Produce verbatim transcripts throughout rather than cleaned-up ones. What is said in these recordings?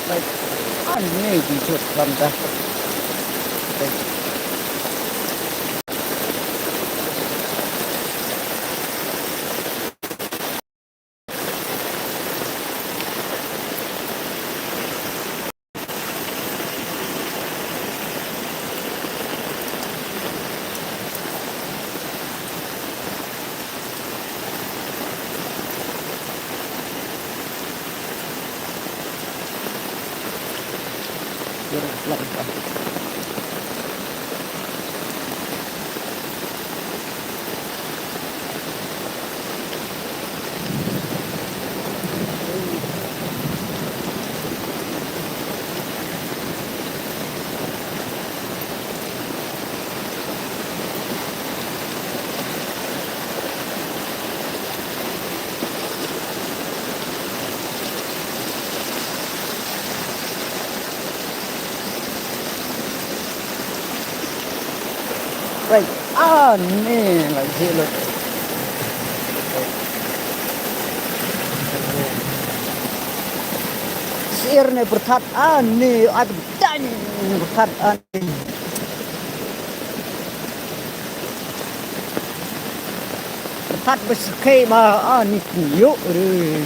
Like, ani bi jot lam da. Right. Ah, ni lagi lo. Sir ne pertat ani at dan pertat ani. Pertat besekai ma ani yuk re.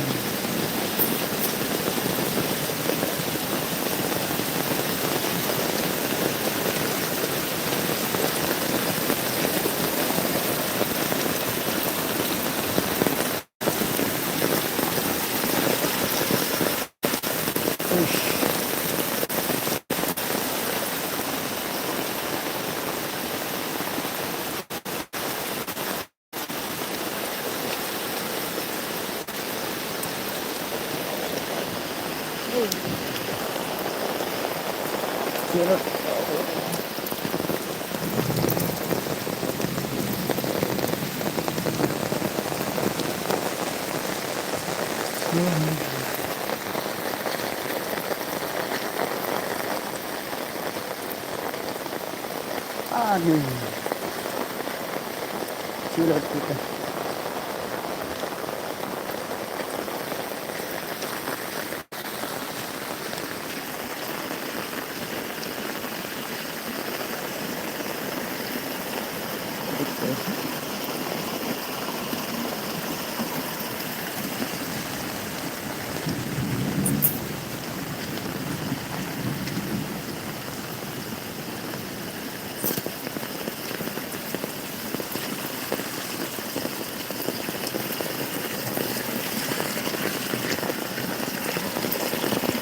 Aduh. Sulit kita.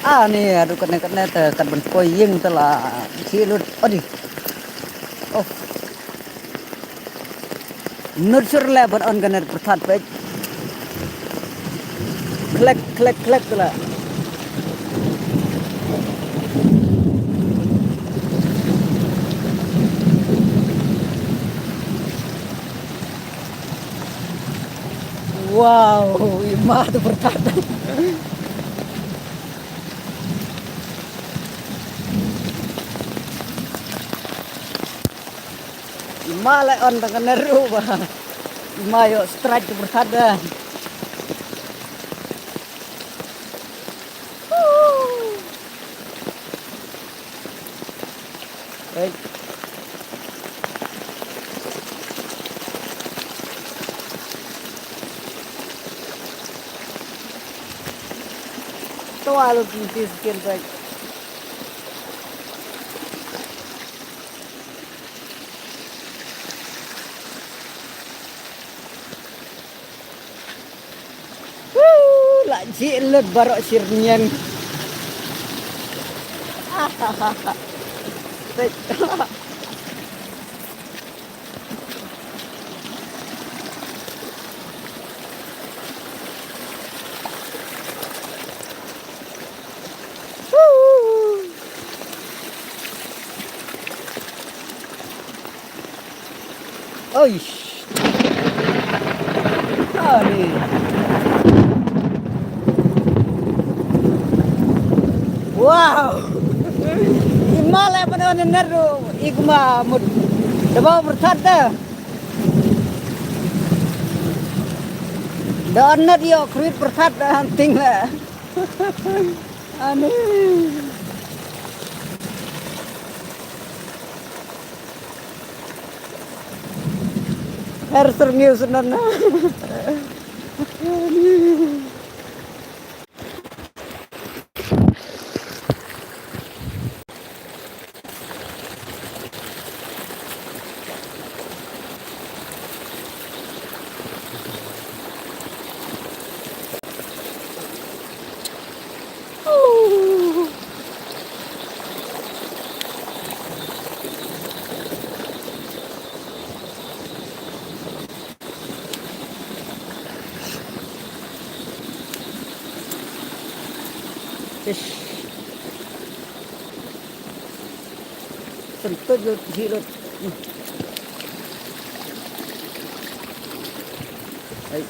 Ani, aduh, katne, katne te, kat ban poi ïing te la, shi lut, odi. Oh. Nud sur le ban on ka net pyrthat peit. Klek, klek, klek te la. Wow, i ma tu pyrthat. I ma la on tang ka net ruh ba. I ma ïoh strike tu pyrthat da. Hey. To alo tin tis kin bai. Woo, la jik lut baroh shirniang. Oi. Ani. Wow. I ma la pano ne naru i kuma mut. Da ba pyrthat da. Da nat ïoh krit pyrthat da hunting la. Ani. Her syrngiew snon. Ani. Ish. Sentut lut, hi lut. Ai.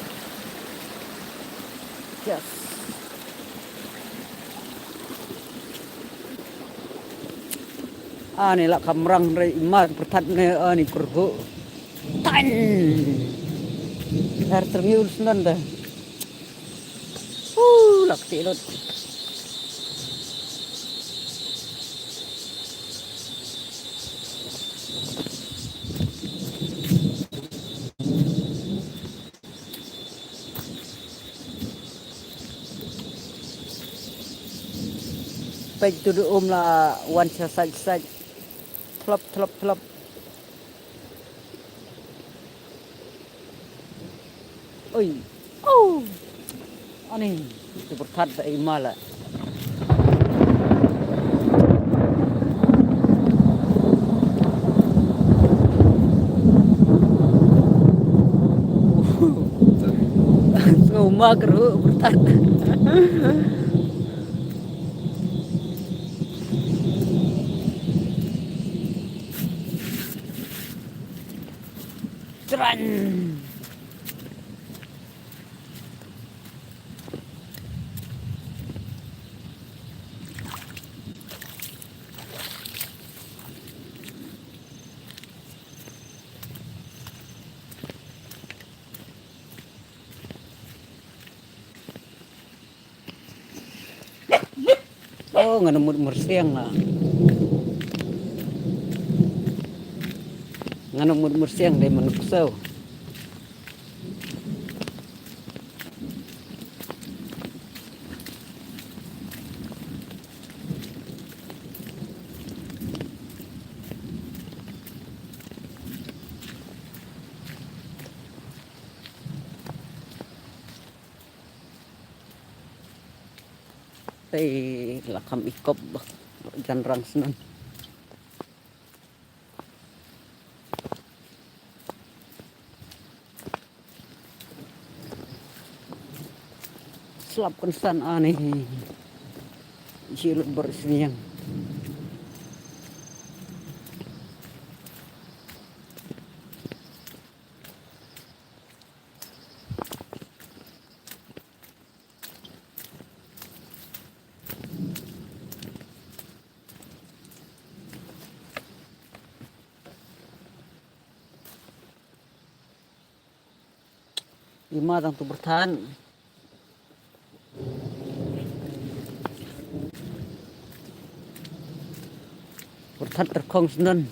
Yes. Ani la kham rang re, i ma pyrthat ne, ani pyrhu. Tan. Her syrngiew snon da. Uh, la kti lut. Peit tu du um la wan sha sait sait. Thlop, thlop, thlop. Oi. Oh. Ani, tu pyrthat da i ma la. Sngew ma kyrhuh pyrthat. Tran. Oh, ngan mut mursiang la. Ngan mut mursiang dei manuk sew. Tei la kham ikop ba jan rang snan. Slap kan san ani. Jilut bersiniang. Ima tang tu berthan. Berthan terkong senen.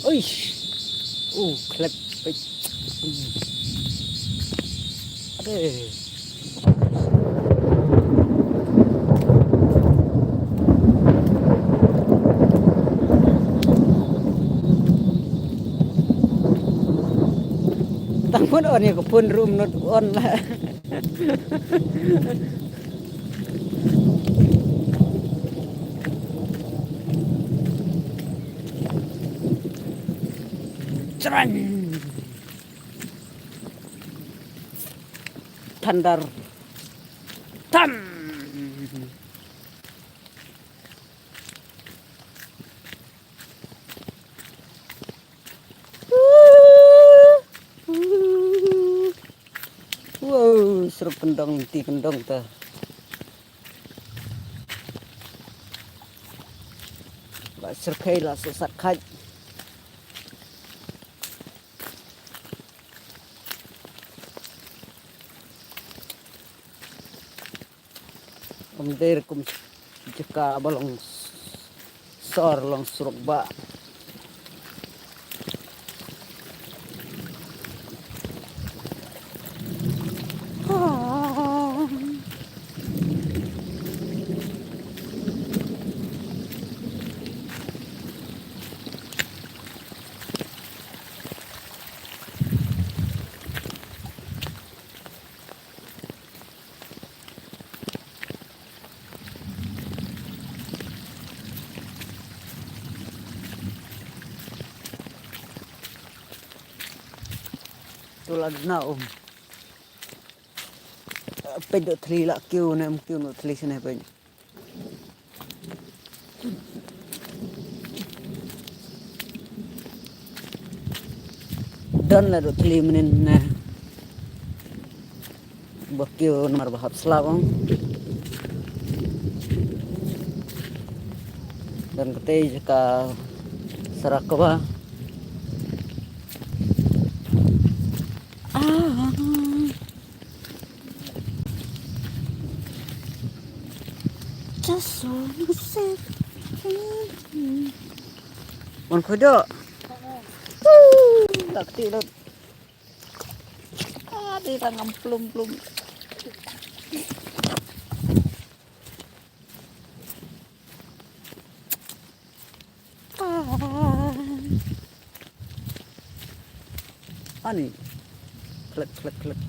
Uish. Uh, klep. Uish. Aduh. Tang pun on ya, ka pun room not on lah. Chran. Thunder. Tam. Wow, seru kendong, ti kendong ta. Ba syrkhei la sat khat. Kum der kum jaka ba long sor long surok ba. Tu la na um. Peit doh thli la kiew ne, um kiew noh thli sene peit. Don la doh thli mynnin ne. Ba kiew namar ba hap slap ong. Don katei jaka sara kaba. Ah. Just wanna say wan khodo. Lak ti lut. Ah, di tang am plum plum. Ah. Ani. Klik, klik, klik.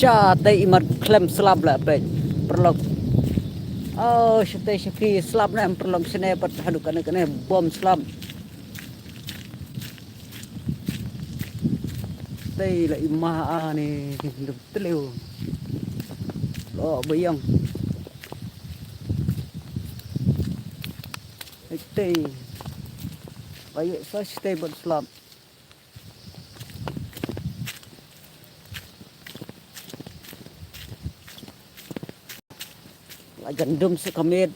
Sha tei imat khlem slap la peit. Paralok. Oh, sha tei sha phi slap ne em paralok, shane pat haduh kane kane bom slap. Tei la ima ani dum tleu. Lo bayang. Tei. Bayu sa sha tei bad slap. La jan dum sa ka miet,